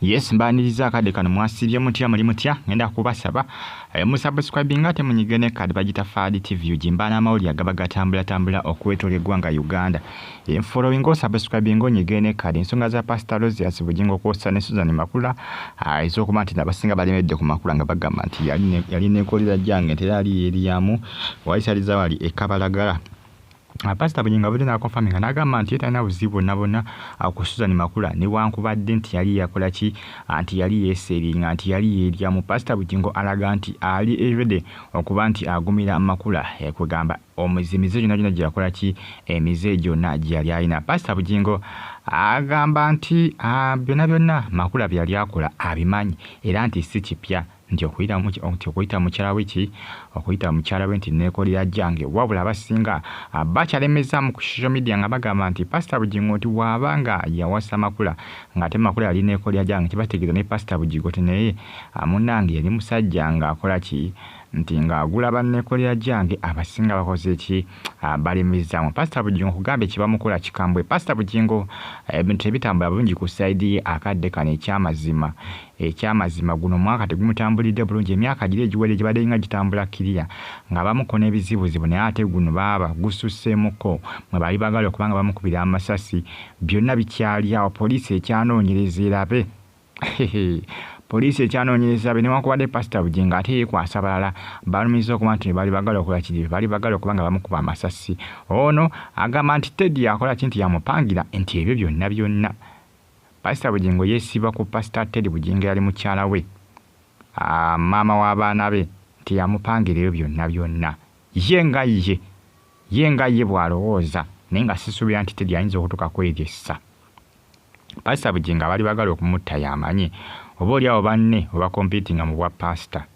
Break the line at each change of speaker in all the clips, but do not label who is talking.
Yes, mbaniriza akadde kano. Mwasiibye mutya? Muli mutya? Ngenda kubasaba musubscribinga ate munyige ne kadi bagita Fad TV gimba n'amawulire agaba gatambulatambula okwetoola eggwanga Uganda. Following, osubscribinga, onyige ne kadi. Ensonga za Pastor Aloysius Bugingo kwossa ne Susan Makula, ez'okuba nti abasinga balemedde ku Makula nga bagamba nti yali nekolera gyange nti era yali yeeryamu walisaliza wali e Kabalagala. Pasita Bugingo avudde n'aconfirminga n'agamba nti ye talina buzibu bwonna bwonna ku Susan Makula, newankubadde nti yali yakola ki, nti yali yeeseringa, nti yali yeeryamu. Pasita Bugingo alaga nti ali ready okuba nti agumira Makula, kwegamba emize gyonna gyonna gye yakola ki, emize gyonna gye yali alina. Pasita Bugingo agamba nti byonna byonna Makula bye yali akola abimanyi, era nti si kipya nti okuyita mukyala we ki, okuyita mukyala we nti neekolera gyange. Wabula abasinga bakyalemezaamu ku social media nga bagamba nti Pasita Bugingo nti bw'aba nga yawasa Makula ng'ate Makula yali neekolera gyange, kibategeeza ne Pasita Bugingo ti naye munnange yali musajja ng'akola ki, nti ng'agula banneekolera gyange. Abasinga bakoze ki, balemezaamu Pasita Bugingo kugamba ekibamukola kikambwe. Pasita Bugingo ebintu tebitambula bulungi ku side ye akadde kano. Ekyamazima guno omwaka tegumutambulidde bulungi. Emyaka giri egiwedde gibadde nga gitambula kiriya nga bamuko n'ebizibuzibu, naye ate guno baaba gususseemuko mwe bali bagala okuba nga bamukubira amasasi. Byonna bikyali awo, poliisi ekyanoonyereza erabe, poliisi ekyanoonyereza be. Newankubadde Pasita Bugingo ate yeekwasa balala balumiza okuba nti baali bagala okukola kiri, baali bagala okuba nga bamukuba amasasi. Ono agamba nti Teddy akola ki, nti yamupangira nti ebyo byonna byonna. Pasita Bugingo yeesiba ku Pasita Teddy Bugingo yali mukyala we, maama w'abaana be, nti yamupangira ebyo byonna byonna. Ye nga ye bw'alowooza, naye nga sisuubira nti Teddy ayinza okutuuka ku eryo essa. Pasita Bugingo abaali bagala okumutta yamanyi oba oli awo banne obacompetinga mu bwa pasita.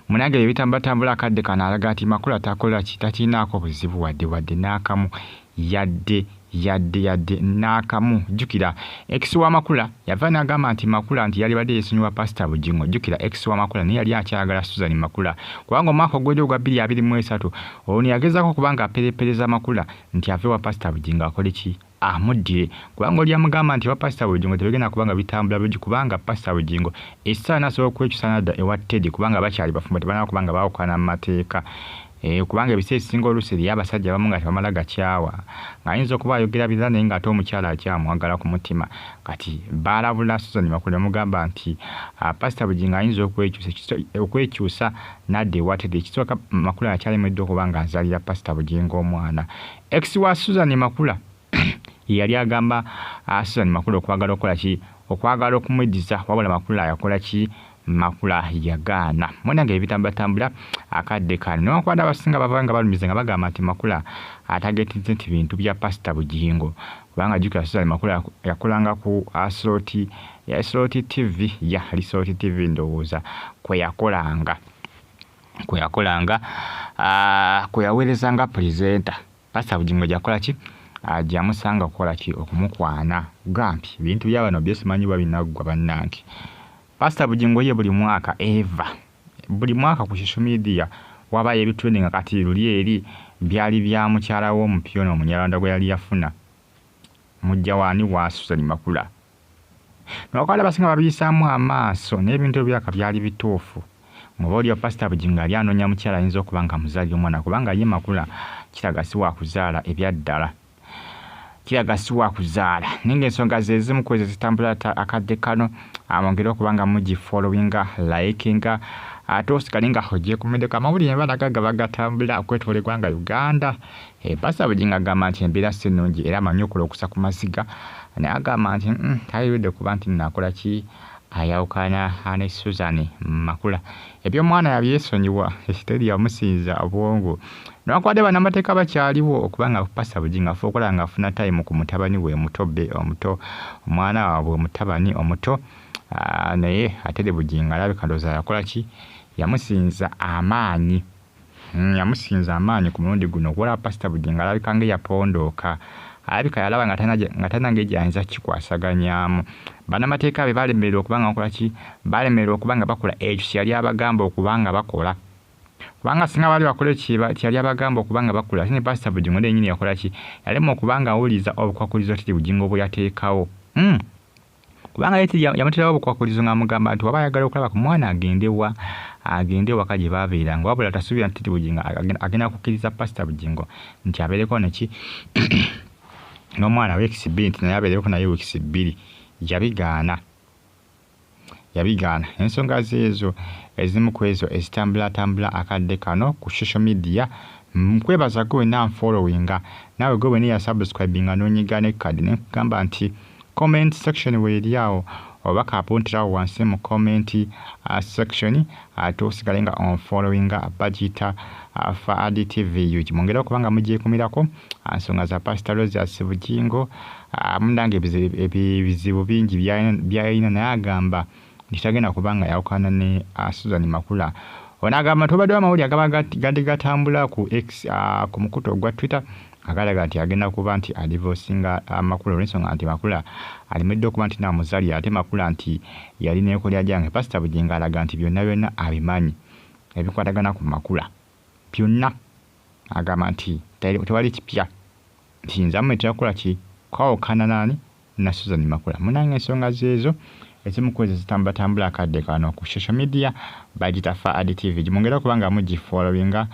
Munange ebitambulatambula akadde kano alaga nti Makula takola ki, takirinaako buzibu wadde wadde n'akamu, yadde yadde yadde n'akamu. Jjukira ex wa Makula yava n'agamba nti Makula nti yalibadde yeesonyiwa Pasita Bugingo. Jjukira ex wa Makula naye yali akyayagala Susan Makula, kubanga omwaka ogwedde ogwa 2023 ono yagezaako okuba nga aperepereza Makula nti ave wa Pasita Bugingo akole ki, amuddire, kubanga oli yamugamba nti ewa Pasita Bugingo tebigenda kubanga bitambula bulungi, kubanga Pasita Bugingo essaawa nasobola okwekyusa nadda ewa Teddy, kubanga bakyali bafumbo, tebalina kubanga baawukana mu mateeka. Kubanga ebiseera ebisinga oluusi eriyo abasajja abamu nga tebamala gakyawa, ng'ayinza okuba ayogera birala naye ng'ate omukyala akyamwagala ku mutima. Kati baalabula Susan Makula, bamugamba nti Pasita Bugingo ayinza okwekyusa nadda ewa Teddy. Ekisooka, Makula akyalemeddwa okuba nga azaalira Pasita Bugingo omwana. Ex wa Susan Makula yali agamba Susan Makula okwagala okukola ki, okwagala okumweddiza, wabula Makula yakola ki, Makula yagaana. Munange ebitambulatambula akadde kano, newankubadde abasinga bava nga balumiza nga bagamba nti Makula atargetinze nti bintu bya Pasita Bugingo, kubanga jjukira Susan Makula yakolanga ku Salt ya Salt TV, ya ali Salt TV ndowooza kwe yakolanga, kwe yaweerezanga presenter. Pasita Bugingo gyakola ki, gyamusanga okukola ki, okumukwana. Gambye ebintu bya bano byesimanyi bwa binaggwa. Bannange, Pasita Bugingo ye buli mwaka eva buli mwaka ku social media wabayo ebitrendinga. Kati luli eri byali bya mukyala w'omupya ono Omunyarwanda gwe yali yafuna, mujja waani, wa Susan Makula. Nokala abasinga babiyisaamu amaaso, naye ebintu ebyaka byali bituufu. Ngoba oli Pasita Bugingo ali anoonya mukyala ayinza okuba nga muzaalira omwana, kubanga ye Makula kiraga si wakuzaala, ebyaddala kiraga si wakuzaala. Naye ngaensonga ze zimu ku ezo zitambula akadde kano. Mwongere okuba nga mugifollowinga, likinga, ate osigale nga ogyekumiddeko amawulire embalaga gaba gatambula okwetoola eggwanga Uganda. Pasita Bugingo agamba nti embeera si nnungi, era amanyi okulokosa ku maziga, naye agamba nti tayewedde kuba nti naakola ki, ayawukana ne Susan Makula. Eby'omwana yabyesonyiwa, teri yamusinza obwongo, newankubadde bannamateeka bakyaliwo okuba nga Pasita Bugingo afuba okulaba nga afuna time ku mutabani we omuto, be omuto, omwana waabwe omutabani omuto. Naye ate Bugingo alabika ndowooza yakola ki, yamusinza amaanyi, yamusinza amaanyi ku mulundi guno. Okuwala Pasita Bugingo alabika nga eyapondooka, alabika yalaba nga talina ngeri gyayinza kikwasaganyaamu. Bannamateeka be balemererwa okuba nga bakola ki, balemererwa okuba nga bakola ekyo kyeyali abagamba okuba nga bakola, kubanga singa baali bakola kyeyali abagamba okuba nga bakola, ate ne Pasita Bugingo naye yennyini yakola ki, yalema okuba nga awuliriza obukwakulizo Teddy Bugingo bwe yateekawo. Kubanga ye yamuterawo obukwakulizo ng'amugamba nti waba ayagala okulaba ku mwana agende wa, agende waka gye baabeeranga, wabula tasuubira nti Bugingo agenda kukkiriza Pasita Bugingo nti abeereko neki n'omwana weeks 2, nti naye abeereko naye weeks 2. Yabigaana, yabigaana. Ensonga zeezo ezimu ku ezo ezitambulatambula akadde kano ku social media. Nkwebaza gwe wenna nfollowinga, naawe gwe wenna eyasubscribinga n'onyiga ne kadi, ne nkugamba nti comment section weeri awo, oba kapuntirawo wansi mu comment section, ate osigale nga onfollowinga. Bagiyita Faadi TV UG. Mwongere okuba nga mugyekumirako nsonga za Pastor Rosius Bugingo. Munnange ebizibu bingi byalina, naye agamba nti tagenda kubanga yawukana ne Susan Makula. Ono agamba nti obaddewo amawulire agaba gadde gatambula ku X, ku mukutu ogwa Twitter, agalaga nti agenda kuba nti adivosinga Makula olw'ensonga nti Makula alemedde okuba nti naamuzaalira, ate Makula nti yali neekolera gyange. Pasita Bugingo alaga nti byonna byonna abimanyi ebikwatagana ku Makula byonna, agamba nti tewali kipya, nti nze amuletera kukola ki, kwawukana naani, na Susan Makula. Munange ensonga zeezo ezimu ku ezo zitambulatambula akadde kano ku social media, bagita Faadi TV. Mwongere okuba nga mugifollowinga,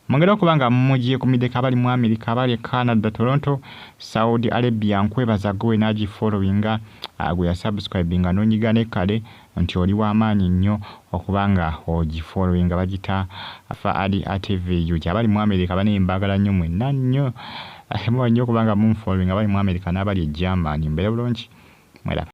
mwongere okuba nga mugyekumiddeko abali mu America, abali e Canada, Toronto, Saudi Arabia. Nkwebaza gwe n'agifollowinga, gwe yasubscribinga n'onyiga ne kale nti oli w'amaanyi nnyo okuba nga ogifollowinga. Bagita Faadi TV UG. Abali mu America bane mbaagala nnyo mwenna nnyo, muba nnyo okuba nga munfollowinga, abali mu America n'abali e Germany. Mbeere bulungi, mweraba.